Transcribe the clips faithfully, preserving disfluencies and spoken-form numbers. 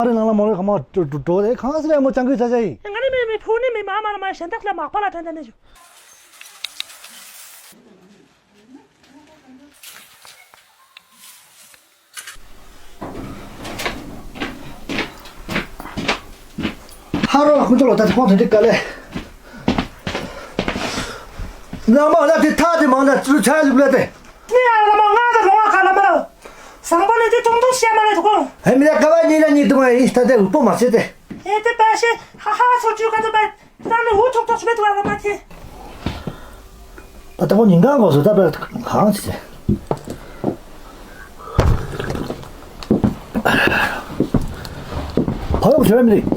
ཨ་རེ་ནང་ལ་མོ་རེ་ཁ་མ་འགྲོ་འགྲོ་འགྲོ་དེ་གང་ཟེར་ཡ་མོ་ཅང་གི་ཚ་ཚ་ཡིན། ང་ནི་མི་མི་ཕུ་ནི་མི་མ་མ་ལ་མ་གཞན་དག་ལ་མག་པ་ལ་དྲན་དྲན་ནས་ཞུ། ཧ་རོ་ལ་ཁོང་ཚོ་ལ་ད་ཁོང་དེ་འདྲི་དཀའ་ལས། ན་མ་ལ་དེ་ཐག་དེ་མང་ན་ཚུར་ཆ་ལུག་ལ་དེ། ནི་ཡ་ལ་མ་ང་དང་རོང་བ་ཁ་ལ་མ་ལ། བཟང་པོ་ནི་དེ་ཏོང་ཏོང་བཤད་མ་ལ་དུ་ཁོང་། ཧེ་མི་ལ་ཀ་བ་གཉིས་ལ་གཉིས་དུ་མ་ཡིན་ད་དེ་འུ་པོ་མ་བྱེད་དེ། ཨེ་དེ་པ་ཤེ་ཧ་ཧ་ཚོ་ཅུ་ག་དུ་པ། ད་ནི་འུ་ཐོག་ཐོག་ཤི་མེད་དུ་བ་ལ་མ་ཐེ། ད་ལྟ་ཁོ་ཉིན་གང་གོ་སོ་ད་པ་གང་ཆེ། བ་ཡོག་ཞེ་བ་མི་རིགས།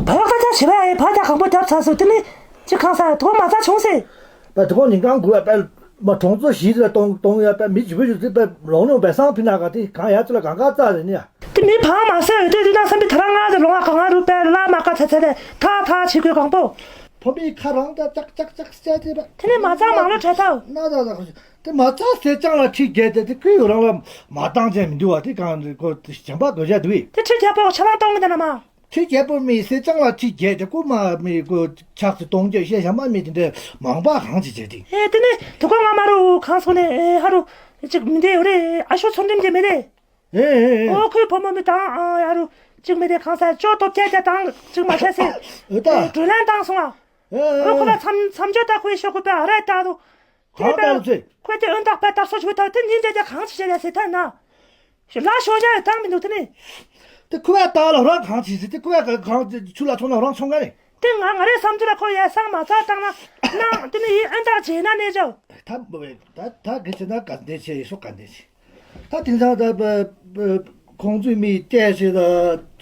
བ་ཡོག་ད་ཆ་ཞེ་བ་ཨེ་བ་ད་གང་པོ་རྒྱབ་ཚ་སོ་དེ་ནི་ཅི་གང་ས་དོ་མ་ཚ་བྱུང་སེ། པ་དེ་ཁོ་ཉིན་གང་གོ་བ་པ་མ་གྲོང་ཚོ་ཞིག་ལ་གཏོང་གཏོང་ཡ་པ་མི་ཇི་བུ་ཇི་ཏི་པ་ལོང་ལོང་པ་སང་ཕི་ན་ག་དེ་གང་ཡ་ཚོ་ལ་གང་ག་རྩ་རེ་ནི་ཡ། དེ་མི་ཕང་མ་ཟེར་འོས་དེ་དུས་ན་བསམ་པའི་ཐ་ར་ང་ཟེར་ལོང་བ་གང་ང་རུ་པའི་བླ་མ་ཀ་ཚ་ཚ་ལས་ཐ་ཐ་བྱེད་དགོས་གང་པོ། ཕོ་མོའི་ཁ་རང་ད་ཅག་ཅག་ཅག་བཤད་དེ་པ། དེ་ནས་མ་ཚང་མང་ལོ་བྲལ་ཐལ། ན་ད་ད་དེ་མ་ཚང་སེ་ཅང་ལ་ཁྲི་བརྒྱད་དེ་དེ་ཁོས་རང་ལ་མ་བཏང་ཅན་མི་འདུག་བ་དེ་གང་རེད་ཁོ་དེ་བྱམས་པ་དགོས་བྱ་འདུག་བས། དེ་ཁྲི་བརྒྱད་པོ་ཆ་ལང་གཏོང་མི་འདུག་ན་མ། ཁྲི་བརྒྱད་པོ་མི་སེ་ཅང་ལ་ཁྲི་བརྒྱད་དེ་ཀོ་མ་མི་ཀོ་ཆག་སེ་གཏོང་རྒྱུ་ཤེས་བྱ་མ་མི་དེ་འདྲ་མང་པ་གང་ཅི་བྱེད་དེ། ཨེ་དེ་ནས་དུ་ཀོ་ང་མ་རུ་གང་སོང་ནས་ཨེ་ཧ་རུ་ཅིག་མི་འདེ་ཡོ་རེ་ཨ་ཤོ་ཚོ་འདེམ་གྱི་མི་རེ། ཨེ་ཨེ་ཨེ། ཨོ་ཁོའི་བུ་མོ་མི་དང་ཨ་ཡ་རུ་ཅིག་མི་རེ་གང་ས་ཅོ་ཏོ་བརྒྱད་བརྒྱད་དང་ཅིག་མ་བྱས་སེ། ཨེ་ད། ཨེ་བགྲོ་གླེང་བཏང་སོང་ཨ། ཨེ་ཨོ་ཁོ་ལ་མཚམས་མཚམས་སྦྱོར་ད་ཁོའི་ཤོག་གུ་པ་ཨ་ར་ད་དུ། དེ་ཧང་ལྟར་ཚེ། ཁོས་དེ་ཨོན་རྟགས་པའི་དར་སྲོལ་ཞིག་ད་དེ་ཉིན་དེ་དེ་གང་ཞིག་བྱས་ཡ་ཟེར་ཐལ་ན། ལ་ཤོག་བྱ་ཡ་དང་མི་འདུག་དེ་ནི། དེ་ཁོ་བས་ལྟ་ལ་རང་གང་བྱེད་ཟེར་དེ་ཁོ་བས་གང་ཆུ་ལ་ཚོང་ལ་རང་ཚོང་ག་རེད། དེ་ང་ང་རའི་བསམ་ཚུལ་ལ་ཁོ་ཡ་སང་མ་ཚར་བཏང་ན་ན་དེ་ནི་ཡིན་ཨོན་རྟགས་བྱས་ན་ནས་ཇོ། ད་ད་ད་གི་བྱེད་ན་ག་འདྲ་བྱེད་ཡི་སོ་ག་འདྲ་བྱེད། ད་དེང་སང་ད་ཁོང་ཚོས་མི་བལྟས་ཤེས་ལ་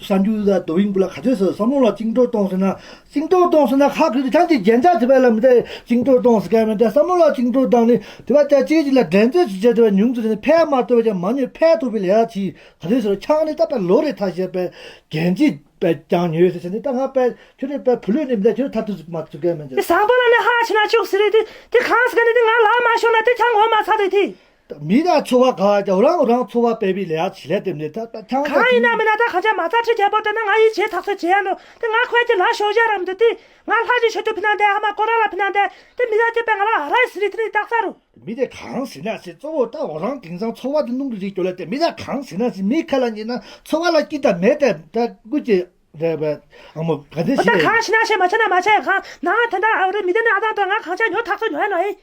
གསར་འགྱུར་ལ་དོ་དབྱིངས་པོ་ལ་ག་ཚོད་ཟེར་བསམ་བློ་ལ་བཅིངས་འགྲོལ་གཏོང་ཟེར་ན་བཅིངས་འགྲོལ་གཏོང་ཟེར་ན་ཁག་གི་ཐང་གི་རྒྱན་ཆ་དེ་བས་ལ་མི་དེ་བཅིངས་འགྲོལ་གཏོང་ཟེར་ག་མི་དེ་བསམ་བློ་ལ་བཅིངས་འགྲོལ་བཏང་ནི་དེ་བ་ཅག་ཅིག་ཅིག་ལ་འགྲན་རྩོད་ཅིག་བྱས་དེ་བས་ཉུང་ཙམ་ནི་ཕན་མ་ཐོགས་པ་ཅན་མ་ཉོས་ཕན་ཐོགས་པའི་ལས་ཡ་ཅིག་ག་ཚོད་ཟེར་ཆང་ནི་ད་པའི་ལོ་རེ་ཐ་ཤལ་པའི་རྒྱན་ཅིག་པའི་ཀྱང་ཉོས་ཟེར་ནི་ད་ང་པའི་ཁྱོད་རེ་པའི་བུ་ལོས་ནི་མི་དེ་ཁྱོད་ཐ་དུ་མ་ཐུག་ག་མི་དེ། བཟང་པོ་ལ་ནི་ཧ་ཆེ་ན་ཅུག་ཟེར་རེ་དེ་དེ་གང་ཟེར་ག་ནི་དེ་ང་ལ་མ་ཤོང་ན་དེ་ཆང་འོ་མ་ཚ་དེ་དེ། མི་ལ་འཚོ་བ་ག་རྒྱ་རང་རང་འཚོ་བ་སྤེལ་བའི་ལས་ཡ་ཆེ་ལས་དེ་མི་ད་ད་ཐང་གང་ཡིན་ན་མིན་ན་ད་གང་ཆ་མ་ཚ་ཁྲི་རྒྱལ་པོ་དེ་ན་ང་ཡི་བྱེད་ཐག་ཚོད་བྱེད་ཡ་ནོ་དེ་ང་ཁོས་ཀྱི་ལ་ཤོག་བྱ་རམ་དུ་དེ་ང་ལྷ་ཅི་ཆོད་དུ་ཕི་ན་འདས་ཨ་མ་ཀོ་ར་ལ་ཕི་ན་འདས་དེ་མི་ལ་དེ་པའི་ང་ལ་ཨ་ར་ཟི་རི་དེ་རི་རྟགས་ཚ་རུ། མི་དེ་གང་ཟེར་ན་ཟེར་གཙོ་བོ་ད་འོ་རང་དེང་སང་འཚོ་བ་དེ་སྣུམ་རིག་རིག་སྐྱོ་ལ་དེ་མི་ད་གང་ཟེར་ན་ཟེར་མི་ཁ་ལ་ཉན་ན་འཚོ་བ་ལ་སྐྱིད་ད་མེད་དེ་ད་ཀུ་ཅི་རེད་པས་ཨ་མོ་ག་དེ་ཨོ་ད་ཟེར་གང་ཤི་ན་ཤེས་མ་ཆ་ན་མ་ཆ་ཡ་གང་ནང་ང་དེ་འདྲ་ཨ་རེ་མི་དེ་ནི་ཨ་དང་དང་ང་གང་ཆ་ཉོ་ཐག་ཚོད་ཉོ་ཡ་ནོ་ཨེ།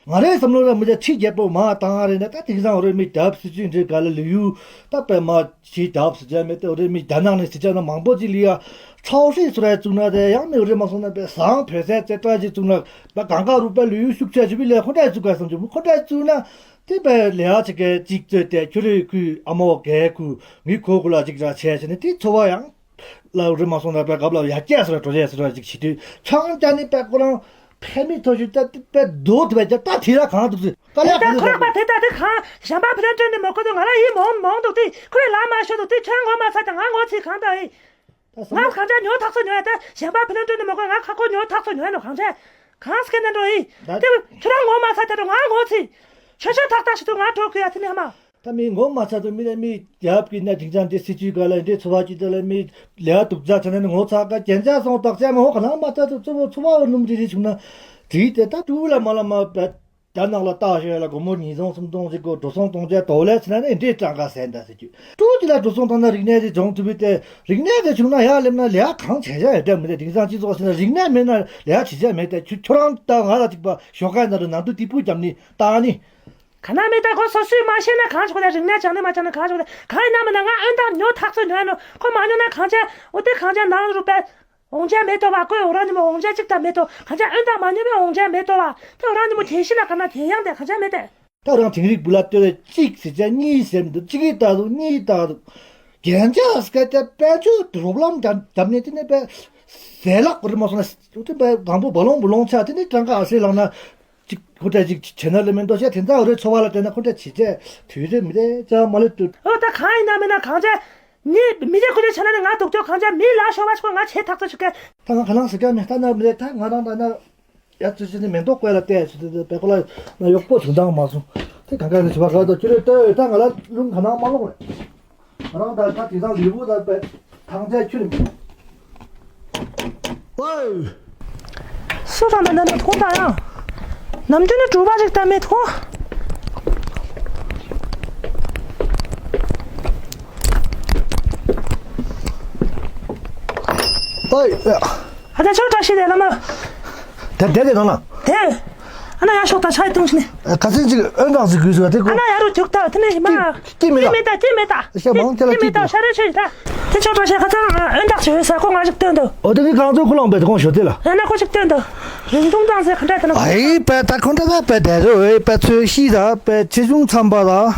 ང་རའི་བསམ་བློ་ལ་མི་ཆ་ཁྲི་རྒྱལ་པོ་མ་བཏང་རེད་ན་ད་དེང་སང་འོ་རེ་མི་རྒྱབ་སྲིད་ཇུས་འདྲེ་ག་ལ་ལུས་ཡུ་ད་པས་མ་ཞེས་རྒྱབ་ཟེར་རྒྱ་མེད་དེ་འོ་རེ་མི་རྒྱ་ནག་ནས་ཟེར་བྱ་ན་མང་པོ་ཅིག་ལི་ཡ་ཚའོ་ཧྲི་སུ་ར་བཙུགས་ན་དེ་ཡང་མི་འོ་རེ་མ་སོང་ན་པས་བཟང་བོད་ཟས་རྩེ་གྲ་ཅིག་བཙུགས་ན་པ་གང་ག་རུ་པ་ལུས་ཡུ་ཤུགས་ཆ་ཞུ་བི་ལས་ཁོ་འདྲ་བཙུགས་ག་བསམ་རྒྱུ་མི་ཁོ་འདྲ་བཙུགས་ན་དེ་པས་ལས་ཡ་ཅིག་གི་ཅིག་བཙོས་ཏེ་ཁྱོད་རེ་ཁུ་ཨ་མོ་གས་ཁུ་མི་ཁོ་ཁུ་ལ་ཅིག་ར་ཆས་ཟེར་ནས་དེ་འཚོ་བ་ཡང་ལ་འོ་རེ་མ་སོང་ན་པས་གབ་ལ་ཡ་སྐྱ་སུ་ར་གྲོ་ཆས་སུ་ར་ཅིག་བྱེད་དུས་ཆང་ཅ་ནི་པས་ཁོ་རང་ཕལ་མི་ཐོ་ཞུ་ད་དེ་པས་རྡོ་དེ་བས་ཀྱང་ད་དེ་ལ་གང་འདུག་ཟེར་ཀ་ལ་ད་ཁོ་རང་པ་དེ་ད་དེ་གང་གཞན་པ་ཕི་ལ་སྤྲོད་ནི་མ་ཁོ་ཚོ་ང་ལ་ཡིད་མོང་མོང་འདུག་དེ་ཁོ་རེ་ལ་མ་ཤོ་འདུག་དེ་ཁྱོད་ངོ་མ་ཚ་དེ་ང་ངོ་ཚིག་གང་ད་ཨེ། ད་སོང་ང་གང་ཅག་ཉོ་ཐག་ཚོད་ཉོ་ཡ་ད་གཞན་པ་ཕི་ལ་སྤྲོད་ནི་མ་ཁོ་ང་ཁ་ཁོ་ཉོ་ཐག་ཚོད་ཉོ་ཡ་ནོ་གང་ཅག་གང་སྐད་ནས་འགྲོ་ཨེ། ད་དེ་ཁྱོད་རང་ངོ་མ་ཚ་དེ་འགྲོ་ང་ངོ་ཚིག་ཆོས་ཆོས་ཐག་ཐག་ཞིག་ཏུ་ང་འགྲོ་དགོས་ཡ་དེ་ནི་ཧ་མ། ད་མི་ངོ་མ་ཚ་དུ་མི་ལ་མི་རྒྱབ་ཀྱི་ན་དེང་སང་འདི་སྲིད་ཇུས་ག་ལ་འདི་འཚོ་བ་སྐྱིད་ལ་མི་ལས་སྡུག་ཅག་ཆ་ན་ནི་ངོ་ཚ་ག་རྒྱན་ཆ་སོང་དག་ཆ་མ་ཧོ་ག་ལང་མ་ཚ་དུ་གཙོ་བོ་འཚོ་བ་སྣུམ་རིལ་རིལ་བྱུང་ན་དྲིས་ཏེ་ད་ཀྲུའུ་ལ་མ་ལ་མ་བད་ད་ནག་ལ་ལྟ་ཤོད་ལ་སྒོར་མོ་ཉིས་སྟོང་སུམ་སྟོང་ཅིག་གོ་འགྲོ་སོང་གཏོང་ཆ་དོ་ལས་ཚེ་ན་ནི་འདི་གྲངས་ཀ་ཟད་འདྲ་ཟེར་རྒྱུ་ཀྲུའུ་དེ་ལ་འགྲོ་སོང་བཏང་ན་རིག་གནས་དེ་སྦྱོང་ཐུབ་པའི་ཏེ་རིག་གནས་དེ་བྱུང་ན་ཡ་སླེབས་ན་ལས་གང་བྱས་བྱ་ཡ་འདྲ་མི་འདྲ་དེང་སང་སྤྱི་ཚོགས་ཟེར་ན་རིག་གནས་མེད་ན་ལས་བྱེད་བྱ་མེད་ཏེ་ཁྱོད་ཁྱོད་རང་ད་ང་ལ་ཅིག་པ་ཞོགས་ཀ་ན་རུ་ནང་དུ་ཏི་པུ་བརྒྱབ་ནི་ལྟ་ནི། ག་ན་མེད་ད་ཁོ་སོ་སོས་མ་ཤེས་ན་གང་བྱེད་དགོས་ད་རིག་གནས་སྦྱང་ནས་མ་སྦྱང་ན་གང་བྱེད་དགོས་ད་གང་ཡིན་ན་མིན་ན་ང་ཨོན་ཏང་ཉོ་ཐག་ཚོད་ཉོ་ཡ་ནོ་ཁོ་མ་ཉོ་ན་གང་བྱས་འོ་དེ་གང་བྱས་ནང་རུ་པས་འོང་བྱས་མེད་དོ་བ་ཁོས་འོ་རང་ཉི་མོ་འོང་བྱས་གཅིག་ད་མེད་དོ་གང་བྱས་ཨོན་ཏང་མ་ཉོ་བས་འོང་བྱས་མེད་དོ་བ་དེ་འོ་རང་ཉི་མོ་དེ་ཤི་ན་ག་ན་དེ་ཡང་དེ་གང་བྱས་མེད་དེ། ད་རང་དིང་རིག་བུ་ལ་ལྟོས་ལ་གཅིག་ཟེར་བྱས་གཉིས་ཟེར་མི་འདུག་གཅིག་གིས་ད་འདུག་གཉིས་ད་འདུག་རྒྱན་ཆ་སྐད་ཆ་དཔལ་ཆོས་རོབ་ལམ་འདམ་འདམ་ནས་དེ་ནས་པས་ཟས་ལག་རི་མ་སོང་ན་དེ་པས་དང་པོ་བ་ལོང་བུ་ལོང་ཆ་དེ་ནས་གྲངས་ཀ་ཨ་སེ་ལངས་ན། ཅིག་ཁོ་འདྲ་ཅིག་བྱས་ན་ལ་མི་འདོད་བྱས་དེ་འདྲ་རེ་འཚོ་བ་ལ་བལྟས་ན་ཁོ་འདྲ་བྱེད་བྱས་དུས་རེ་མི་རེ་ཅང་མ་ལུས་དུས། ཨོ་ད་གང་ཡིན་ན་མིན་ན་གང་བྱས། ངས་མི་རེ་ཁོ་འདྲ་བྱས་ན་ནི་ང་སྡུག་ཅོག་གང་བྱས་མི་ལ་ཤོར་བ་ཞིག་ང་བྱས་ཐག་ཚོད་ཞིག་གས། ད་ང་ག་ལང་ཟེར་ག་མེད་ད་ན་མི་རེ་ད་ང་རང་ད་ན་ཡ་ཙི་ཙི་ནི་མེ་ཏོག་བཀོད་ལ་བལྟས་ཚུལ་དེ་བལ་ཁོ་ལ་ན་གཡོག་པོ་དུ་འདང་མ་སོང་དེ་གང་ག་ནི་བྱེད་པ་ག་དོ་ཅི་རེ་ལྟོས་ད་ང་ལ་རླུང་ག་ནང་མ་ལོག་རེད། རང་ད་ད་དེ་དང་ལུས་པོ་ད་པད་ཐང་ཆད་ཁྱོད་ནི། ཨོའི། སུ་དང་ད་ནི་ཐོང་ད་ཡང་། ནམ་རྒྱུན་ནི་གྲུ་པ་ཞིག་ད་མེད་ཐོང་། ཨོའི། ཨ་ད་ཆོག་བཀྲ་ཤིས་བདེ་ལེགས་མ། དེ་དེ་དེ་དང་ན། དེ། ཨ་ན་ཡ་ཤོག་ད་ཆ་ཡི་ཏུང་ཤི་ནི། ཁ་སང་ཅིག་ཨོན་དང་ཟིག་གུས་ཟིག་དེ་ཨ་ན་ཡ་རུ་ཐུག་ད་དེ་ནི་མ། ཀྱེ་མེད་ད། ཀྱེ་མེད་ད་ཀྱེ་མེད་ད། ཤ་མང་ཐལ་ཀྱེ་མེད་ད་ཤ་རེ་ཆེ་ད། དེ་ཆོག་བཀྲ་ཤིས་ཁ་སང་ཨོན་དག་ཆེ་ས་ཁོ་ང་ཞིག་སྟོན་ད། ཨོ་དེ་གི་གང་ཚོད་ཁོ་ལོང་པའི་དེ་ཁོང་ཞོ་དེ་ལ། ཨ་ན་ཁོ་ཞིག་སྟོན་ད། རིན་ཐུང་དང་ཟེ་ཁ་འདྲ་དེ་ན། ཨའི་པའི་ད་ཁོང་ད་ད་པའི་དེ་རུ་ཨེ་པའི་ཚོས་ཤི་ད་པའི་ཆེ་ཆུང་འཚམ་པ་ད།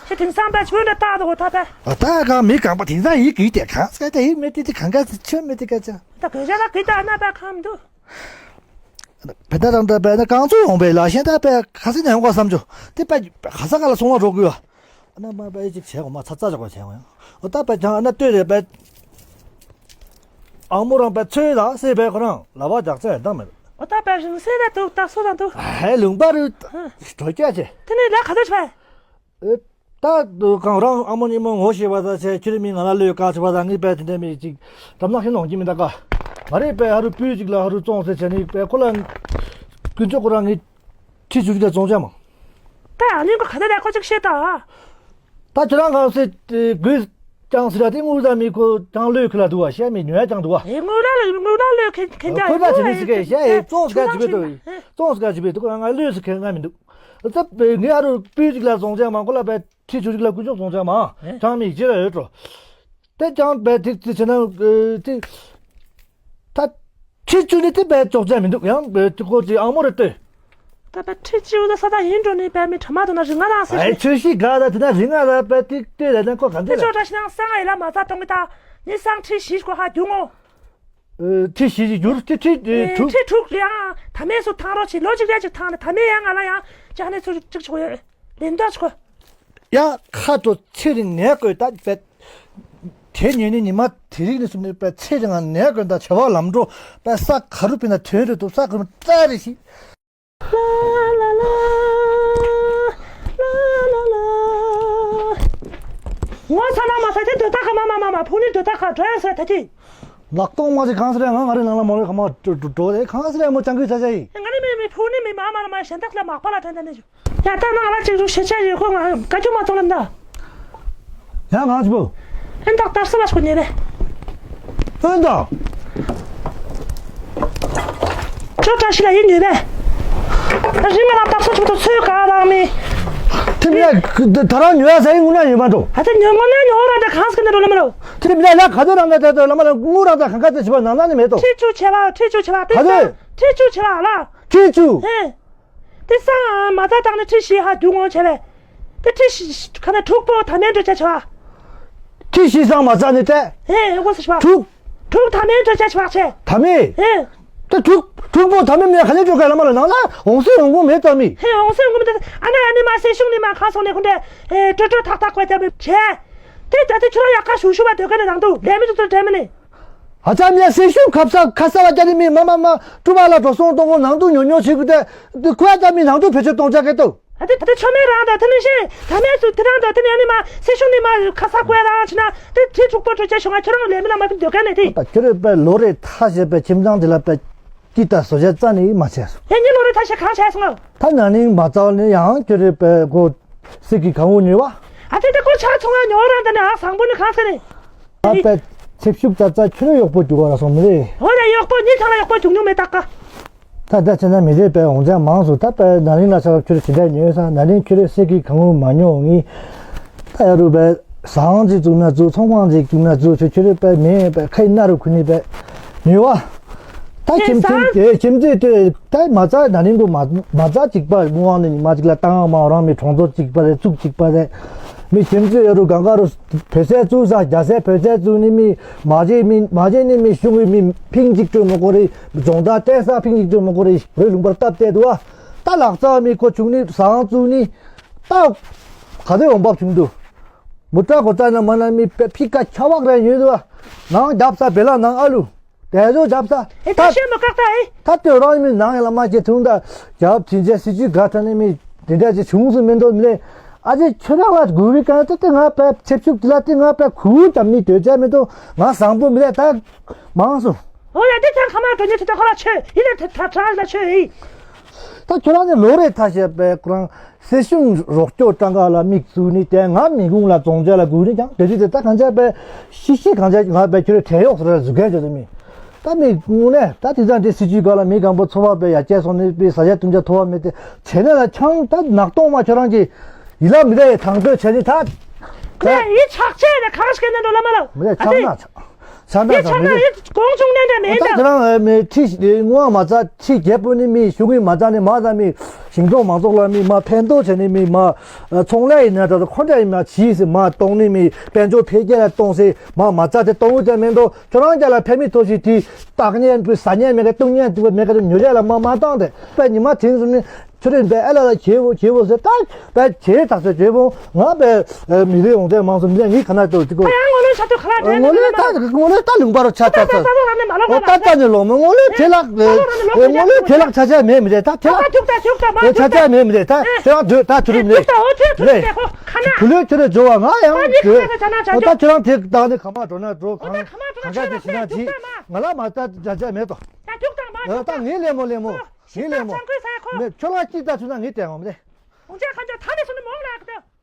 ཤི་དེང་སང་པའི་ཆོས་འདྲ་ད་དོ་ད་པའི། ཨ་ད་གང་མི་གང་པ་དེང་སང་ཡི་གི་དེ་གང་ཟེ་དེ་ཡི་མེད་དེ་དེ་གང་ག་ཟེ་ཆོས་མེད་དེ་ག་ཅག་ད་གོས་ཞྭ་ལ་གོས་ད་ན་པ་ཁམ་འདུག་བེ་ད་རང་ད་བེ་ན་གང་ཚོད་ཡོང་བའི་ལ་ཤན་ད་བེ་ཁ་སི་ནས་ཡོང་ག་བསམ་བྱུང་། དེ་བེ་ཁ་ས་ག་ལ་སོང་བ་འགྲོ་དགོས་བ། ཨ་ན་མ་བེ་ཅིག་བྱས་གོ་མ་ཚ་ཚ་ཅོག་པ་བྱས་གོ་ཡང་། ཨོ་ད་བེ་ཅང་ཨ་ན་ལྟོས་རེད་བེ། ཨང་མོ་རང་བེ་ཚོས་ད་སེ་བེ་ཁོ་རང་ལ་བ་རྒྱག་ཚད་ཡང་ད་མེད། ཨོ་ད་བེ་རིང་སེ་ད་འདུག་ད་སོ་ད་འདུག་ཧེ་ལུང་པ་རུ་གྲོས་སྐྱ་ཆེ། དེ་ནས་ལ་ཁ་ད་ཆ་བེ། ཨེ། ད་གང་རང་ཨ་མོ་ཉི་མོ་ངོ་ཤེས་པ་ད་ཆེ་ཁྱོད་མི་ང་ལ་ལོས་དཀའ་ཆེ་བ་ད་ངས་པའི་དེ་འདྲ་མི་ཅིག་གྲམ་ནག་ཤིང་ནོང་གི་མི་ད་ཀ་མ་རེད་པའི་ཧ་རུ་སྤུས་ཅིག་ལ་ཧ་རུ་བཙོང་ཟེར་བྱས་ནི་པའི་ཁོ་ལ་ཀུན་སྤྱོད་ཁོ་རང་ངས་ཁྲི་བཅུ་ཅིག་ལ་བཙོང་བྱ་མ། ད་ཨ་ནི་ཀོ་ག་ད་ད་ཁོ་ཅིག་ཤེས་ད། ད་ཁྱོད་རང་གང་ཟེར་དགོས་ཀྱང་ཟེར་ད་དེ་དངུལ་ད་མི་ཁོ་ཀྱང་ལོས་ཁི་ལ་འདུག་བ་ཤེས་མི་ཉོ་ཡ་ཀྱང་འདུག་བ། ཨེ་དངུལ་ད་ལོས་དངུལ་ད་ལོས་ཁེ་ཁེ་ད་ཁོ་ད་ཨེ་དེ་ནི་ཟེར་གི་ཤེས་ཨེ་བཙོང་ཟེར་ག་ཅི་བས་འདུག་བཙོང་ཟེར་ག་ཅི་བས་འདུག་ང་ལོས་ཟེར་ཁེ་ང་མི་འདུག་ད་ངས་ཨ་རུ་སྤུས་ཅིག་ལ་བཙོང་བྱ་མ་ཁོ་ལ་བས་ཁྲི་བཅུ་ཅིག་ལ་ཀུན་སྤྱོད་བཙོང་བྱ་མ། ཨེ། ཅང་མི་ཅི་ལ་ཡོད་འགྲོ། དེ་ཅང་བས་ཐིག་ཅི་བྱས་ན་ཨེ་ཐིག་ད་ཁྲི་བཅུ་ནི་དེ་བས་ལྕོགས་བྱ་མི་འདུག་ཡང་བས་ཐིག་ཁོ་ཅི་ཨང་མོ་རེ་ལྟོས། ད་བས་ཁྲི་བཅུ་ལ་ས་ད་ཡིན་འགྲོ་ནི་བས་མི་ཁྲ་མ་དོ་ན་རི་ང་རང་ཟེར་ཨེ་ནི། ཆོས་ཤིག་ག་ད་དེ་ན་རི་ང་ལ་བས་ཐིག་ལྟོས་ལ་ན་ཁོ་ག་འདི་དེ་ལ། ཆོག་བཀྲ་ཤིས་ནང་སང་ཨེ་ལ་མ་ཚ་གཏོང་གི་ད་ནི་སང་ཁྲི་བཞི་སྐོར་ཧ་རྒྱུ་ངོ་། ཨེ་ཁྲི་བཞི་ཅིག་བསྒྱུར་ཁྲི་ཁྲི་ཨེ་དྲུག་ཁྲི་དྲུག་རེད་ཨང་། ད་མེད་སུ་ཐང་རོགས་བྱེད་ལོ་གཅིག་རེ་གཅིག་ཐང་ནས་ད་མེད་ཡང་ང་ལ་ཡང་ཅག་ནས་ཚུར་གཅིག་ཆོག་ཡོད་ལེན་ད་ཆོག་ཡ་ཁ་དྲོ་ཚེ་རིང་ནས་དགོས་ད་བས། དེ་ཉིན་ནི་ཉི་མ་དེ་རིགས་ནས་སུ་ནས་བས་ཚེ་རིང་ང་ནས་དགོས་ད་བྱ་བ་ལམ་འགྲོ་བས་ས་ག་རུ་པིན་ན་དོན་རེད་འདུག་ས་ག་རུ་ཙ་རེ་ཞིག་ལ་ལ་ལ། ལ་ལ་ལ། ངོ་ཚ་ན་མ་ཚ་དེ་འདོད་ཐག་ག་མ་མ་མ་མ་ཕུག་ནི་འདོད་ཐག་ག་འགྲོ་ཡང་ཟེར་ད་དེ། ལག་སྟོང་མ་ཟིག་གང་ཟེར་ཡང་ང་ང་རེ་ནང་ལ་མོ་རེ་ག་མ་འགྲོ་འགྲོ་རེ་གང་ཟེར་ཡང་མོ་ཅང་གི་ཚ་ཚ་ཡིན། ང་ནི་མི་མི་ཕུག་ནི་མི་མ་མ་ལ་མ་གཞན་དག་ལ་མག་པ་ལ་དྲན་དྲན་ནས་ཞུ། ཡ་ད་ནང་ལ་ཅིག་རུ་ཤེས་བྱ་ཡོད་ཁོ་ང་དཀའ་སྐྱོ་མ་ཚོང་ལམ་ད། ཡང་གང་ཅི་པོ། ཨན་ཏག་ཏར་སི་བ་ཞིག་ཉེ་བས། ཨན་ཏག་ཅོ་བཀྲ་ཤིས་ལ་ཡིན་ཉེ་བས། ད་རིང་ང་ལ་ཏག་སོ་ཆུ་ཏོ་ཚོས་ག་རང་མི། དེ་མིན་ད་རང་ཉོ་ཡ་ཟ་ཡིན་ངུ་ན་ཡོད་མ་འགྲོ། ཨ་ད་ཉོ་ངོ་ན་ཉོ་ར་ད་གང་སྐད་ན་འགྲོ་ལ་མ་ལོ། དེ་མིན་ན་ག་ཚོད་རང་ག་ད་ད་ལ་མ་ལ་ངུ་ར་ད་གང་ག་ད་བྱི་བ་ནང་ན་ནི་མེད་དོ། ཁྲི་བཅུ་བྱེ་བ་ཁྲི་བཅུ་བྱེ་བ་དེ་ག་ཚོད། ཁྲི་བཅུ་བྱེ་བ་ལ། ཁྲི་བཅུ། ཧེ། དེ་སང་མ་ཚ་དང་ནི་ཁྲི་བཞི་ཧ་རྒྱུ་ངོ་བྱས་པས། དེ་ཁྲི་བཞི་ཁ་ན་དྲུག་པོ་ཐ་མའི་འགྲོ་བྱ་བྱ་བ། ཁྲི་བཞི་སང་མ་ཚ་ནི་ཏེ། ཧེ་ཧེ་གོ་སི་བ། དྲུག་དྲུག་ཐ་མའི་འགྲོ་བྱ་བྱ་བ་བྱས། ཐ་མའི། ཧེ། དེ་དྲུག་དྲུག་པོ་ཐ་མའི་མིན་ག་ནས་འགྲོ་ག་ལ་མ་ལ་ནང་ལ་འོང་སེ་འོང་གོ་མེད་ཙམ་མི། ཧེ་འོང་སེ་འོང་གོ་མེད་ཙམ་ཨ་ན་ཨ་ནི་མ་སེ་ཤུང་ནི་མ་ཁ་སོང་ནས་ཁོ་འདྲ། ཧེ་ཀྲོ་ཀྲོ་ཐག་ཐག་གོ་བྱ་བྱས། དེ་ད་དེ་ཁྱོད་རང་ཡག་ག་ཞུ་ཞུ་བ་འདོད་ག་ནས་ནང་དུ་ལས་མི་ཚོ་ཚོ་དྲན་མི་ནི། ཨ་ཅག་མི་ཡ་སེ་ཤུ་ཁབ་ས་ཁ་ས་བ་ཅ་ནི་མི་མ་མ་མ་ཀྲུ་བ་ལ་འགྲོ་སོང་གཏོང་གོ་ནང་དུ་ཉོ་ཉོ་བྱེད་དགོས་ཏེ་དུ་ཁོ་ཡ་ཅག་མི་ནང་དུ་བེད་སྤྱོད་གཏོང་ཅག་གེ་ཏོ། ཨ་དེ་ད་ཆོ་མེད་རང་དང་དེ་ནི་ཤེས་ད་མེད་སུ་དེ་རང་དང་དེ་ནི་ཨ་ནི་མ་སེ་ཤུ་ནི་མ་ཁ་ས་ཀོ་ཡ་རང་ཕྱིན་ན་དེ་དེ་དྲུག་པོ་དྲུག་ཅག་ཤོང་ང་ཁྱོད་རང་ལས་མི་ལ་མ་ཕན་འདོད་ག་ནས་དེ། ད་ཁྱོད་རེ་པའི་ལོ་རེ་ཐ་ཞེས་པའི་ཁྱིམ་ཚང་དེ་ལ་པའི་ཀི་ད་བཟོ་བྱ་རྩ་ནི་མ་བྱས་སོ། ཡ་ཉི་ལོ་རེ་ཐ་ཞེས་གང་བྱས་སོང་ངམ། ད་ན་ནིང་མ་ཚར་ནི་ཡང་ཁྱོད་རེ་པའི་གོ་སྲིད་ཀྱི་གང་འུ་ཉོས་བ། ཨ་དེ་དེ་ཀོ་ཆ་ཚོང་ཡ་ཉོ་རང་དེ་ནི་ཨ་བཟང་པོ་ནི་གང་ཟེར་ནི། ཨ་པའི་ཚེབ་ཤུགས་ཙ་ཙ་ཁྱོད་རེ་གཡོག་པོ་རྒྱུག་བ་ལ་སོང་མི་རེད། འོ་ན་གཡོག་པོ་ཉིན་ཚང་ལ་གཡོག་པོ་རྒྱུག་ཉུང་མེད་ད་ཀ། ད་ད་ཆ་ན་མི་རེ་པའི་འོང་ཚང་མང་སོང་ད་པའི་ན་ནིང་ལ་ཆ་ཁྱོད་རེ་ཇི་འདྲ་ཉོས་ས་ན་ནིང་ཁྱོད་རེ་སྲིད་ཀྱི་གང་འུ་མ་ཉོ་ངི། ད་ཡ་རུ་པའི་ཟངས་ཅིག་བཙུགས་ན་བཙུགས་ཚོང་ཁང་ཅིག་བཙུགས་ན་བཙུགས་ཆུ་ཆུ་རེ་པའི་མེ་པའི་ཁའི་སྣ་རུ་ཁུ་ནི་པའི་ཉོས་བ། ད་ཁྱིམ་ཚེས་དེ་ཁྱིམ་ཚེས་དེ་ད་མ་རྩ་ན་ནིང་གུ་མ་མ་རྩ་གཅིག་པ་མུ་ཝང་ནི་མ་གཅིག་ལ་བཏང་མ་རང་མི་གྲོང་ཚོ་གཅིག་པ་རེད་བཙུགས་གཅིག་པ་རེད། མི་ཁྱིམ་ཚེས་ཡ་རུ་གང་ག་རུ་བོད་ཚེས་བཙུགས་ས་རྒྱ་ཚེས་བོད་ཚེས་བཙུགས་ནི་མི་མ་བྱེད་མི་མ་བྱེད་ནི་མི་གཞུང་གི་མི་ཕིང་གཅིག་སྤྲོད་མ་དགོས་རེད། རྫོང་བདག་བལྟས་ས་ཕིང་གཅིག་སྤྲོད་མ་དགོས་རེད་རོལ་ལུང་པར་སྟབས་བལྟས་འདུག་བ། ད་ལག་རྩ་མི་ཁོ་བྱུང་ནི་ཟངས་བཙུགས་ནི། ད་ག་དུས་འོང་འབབ་བྱུང་འདུག་མུ་ཏྲ་གོ་ཙ་ན་མ་ན་མི་པེ་ཕི་ཀ་ཆ་བག་རེ་ཡོད་དུ་ནང་རྒྱབ་ས་བེ་ལ་ནང་ཨ་ལུ་དེ་ཚོ་རྒྱབ་ས་ཨེ་ད་ད་ཤེས་མ་བཀག་ད་ཨེ། ད་དེ་རང་མི་ནང་ཡ་ལ་མ་ཅེ་ཐུང་ད་རྒྱབ་དེ་འཇའ་སི་ཅུ་ག་ཐ་ནི་མི་དེ་འདྲ་ཅེ་བྱུང་སུ་མི་འདོད་མི་ལེ། ཨ་ཅེ་ཁྱོད་རང་ལ་དགོས་པའི་གང་ལྟར་དེ་ང་པའི་ཆབ་ཆུབ་དེ་ལ་དེ་ང་པའི་ཁུར་དམ་ནི་དོད་ཆ་མེད་དོ། ང་བཟང་པོ་མི་རེད་ད། མང་སོང་། ཨོ་ཡ་དེ་ཐང་ཁ་མ་དོན་ཉེ་ཆུ་ད་ཁོ་ལ་ཆོས་ཡིན་ན་ད་ད་ད་ལ་ཆོས་ཡིན། ད་ཁྱོད་རང་ནི་ལོ་རེ་ཐ་ཤལ་པའི་ཁོ་རང་སྲིད་གཞུང་རོགས་སྐྱོར་གྲངས་ཀ་ལ་དམིགས་བཙུགས་ནི་དེ་ང་མི་ཁུངས་ལ་རྫོང་བྱ་ལ་སྒུག་ནི་ཀྱང་དེ་དུས་དེ་ད་གང་ཆ་པའི་ཤི་ཤི་གང་ཆ་ང་པའི་ཁྱོད་རའི་བྲན་གཡོག་སོ་ར་ཟུག་གན་ཆོད་དེ་མི། ད་མི་དངོས་གནས་ད་དེ་ཙང་དེ་སྲིད་ཇུས་སྒང་ལ་མི་གང་པོ་འཚོ་བ་སྤེལ་ཡ་བཅད་སོང་ནི་པའི་ཟ་ཡ་བཏུང་ཡ་ཐོབ་པ་མེད་དེ་བྱས་ན་ལ་ཆང་ད་ནག་སྟོང་མ་ཁྱོད་རང་གི་ཡིད་ལ་མི་ལ་ཡི་དང་དོད་བྱས་ནི་ད། ད་ཡི་ཆག་ཆེ་ནས་གང་ཞིག་ནས་འགྲོ་ལ་མ་ལ། མི་ལ་ཆག་ན་ཆག་ཆག་ན་ཡི་ཆག་ཆག་མི་ན་ལ། ཡི་གོང་ཆུང་ནས་འདྲ་མེད་ད་ད། ཁྱོད་རང་མི་ཁྲི་ངོ་མ་ཚ་ཁྲི་རྒྱལ་པོ་ནི་མི་གཞུང་གི་མ་ཚ་ནི་མ་ཚ་མི་ཞིང་འབྲོག་མང་ཚོགས་ལ་མི་མ་ཕན་ཐོགས་བྱས་ནི་མི་མ་ཚོང་ལས་ཡིན་ན་ད་ཁོ་འདྲ་ཡིན་ན་ཇི་སི་མ་གཏོང་ནི་མི་དཔལ་འབྱོར་འཕེལ་རྒྱས་ལ་གཏོང་སི་མ་མ་ཚ་དེ་གཏོང་འུ་ཅག་མེད་འདུག་ཁྱོད་རང་ཅག་ལ་ཕན་མི་ཐོགས་ཤིག་དེ་བཏགས་ཉན་པའི་ཟ་ཉན་མེད་ཀ་བཏུང་ཉན་དེ་མེད་ཀ་ཉོ་ཡ་ལ་མ་མ་བཏང་དེ་པའི་ཉི་མ་དེང་སུ་ནི་ཁྱོད་རེ་པའི་ཨ་ལ་ལ་བྱེད་བོ་བྱེད་བོ་ཟེར་ད་པའི་བྱེད་ད་ཟེར་བྱེད་བོ་ང་པའི་མི་རེ་འོང་དེ་མང་སུ་མི་རེ་ངའི་ཁ་ན་ཏོ་དེ་གོ། ཨ་ཡང་ངོ་ལོས་ཆ་ཏོ་ཁ་ལ་ངོ་ལོས་ད་ངོ་ལོས་ད་ལུང་པ་རུ་ཆ་ད་ད་ད་ད་ད་ད་ད་ད་ད་ནི་ལོ་མོ་ངོ་ལོས་དེ་ལག་ངོ་ལོས་དེ་ལག་ཆ་ཆ་མེད་མི་རེ་ད་དེ་ལག་ཆ་ཆ་མེད་མི་རེ་ད་ཁྱོད་རང་སྡོད་ད་ཐུ་རུ་མེད་རེ། བུ་ལོས་ཁྱོད་རེ་འཇོ་བ་ང་ཡང་སྡོད། ད་ཁྱོད་རང་དེ་ད་ནི་ག་མ་འགྲོ་ན་འགྲོ་གང་གང་ག་ཞིག་ན་ཅི་ང་ལ་མ་ད་ཆ་ཆ་མེད་དོ། ད་ངའི་ལེ་མོ་ལེ་མོ་ངའི་ལེ་མོ་ཁྱོད་ལ་ཅི་ད་ཆུ་ན་ངའི་དྲན་འོང་མི་རེ། ཁོང་ཅག་ཁ་ཅག་ཐ་ནི་སུ་ནི་མོང་ལ་ཨ་ཀི་ད།